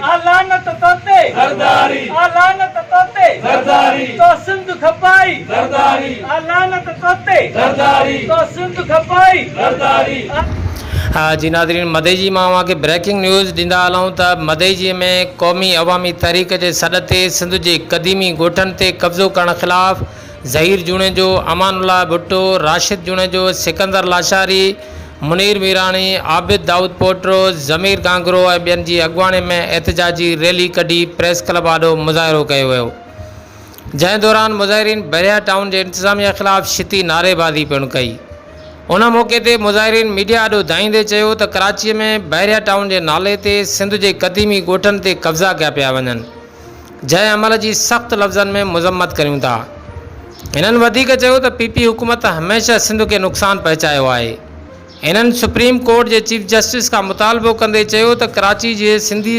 آ لعنت توتي زرداري آ لعنت توتي زرداري تو سنڌ کپائي زرداري آ لعنت توتي زرداري تو سنڌ کپائي زرداري. جي ناظرين مدئجي مان اوهان کي بريڪنگ نيوز ڏيندا هلون ته مدئجي ۾ قومي عوامي تحريڪ جي سڏ تي سنڌ جي قديمي ڳوٺن تي قبضو ڪرڻ خلاف ظهير جوڻيجو، امان الله ڀٽو، راشد جوڻيجو، سڪندر لاشاري، منير ميراڻي، عابد دائود پوٽرو، ضمير گانگرو ۽ ٻين جي اڳواڻي ۾ احتجاجي ريلي ڪڍي پريس ڪلب آڏو مظاهرو ڪيو ويو، جنهن دوران مظاهرين بحريا ٽائون جي انتظاميا خلاف شتي نعريبازي پڻ ڪئي. ان موقعي تي مظاهرين ميڊيا آڏو دانهيندي چيو ته ڪراچي ۾ بحريا ٽائون جي نالي تي سنڌ جي قديمي ڳوٺن تي قبضا ڪيا پيا وڃن، جنهن عمل جي سخت لفظن ۾ مذمت ڪريون ٿا. هنن وڌيڪ چيو ته پي پي حڪومت هميشه سنڌ کي نقصان پهچايو آهي. هنن سپريم ڪورٽ جي چيف جسٽس کان مطالبو ڪندي چيو ته ڪراچي جي سنڌي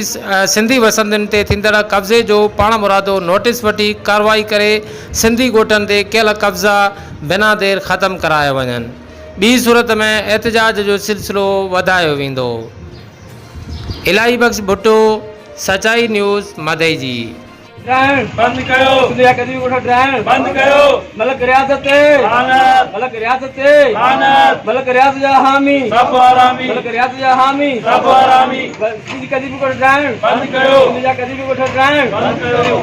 سنڌي وسندين تي ٿيندڙ قبضي جو پاڻمرادو نوٽيس وٺي ڪارروائي ڪري سنڌي ڳوٺن تي ڪيل قبضا بنا دير ختم ڪرايا وڃن ٻي صورت ۾ احتجاج جو سلسلو وڌايو ويندو. الاهي بخش ڀٽو، سچائي نيوز، مدئجي. ڊاهڻ بند ڪيو. سنڌ جا قديمي ڳوٺ ڊاهڻ بند ڪيو. ملڪ رياض تي لعنت. ملڪ رياض تي لعنت. ملڪ رياض جا حامي سڀ حرامي. ملڪ رياض جا حامي سڀ حرامي. سنڌ جي قديمي ڳوٺ ڊاهڻ بند ڪيو. سنڌ جا قديمي ڳوٺ ڊاهڻ بند ڪيو.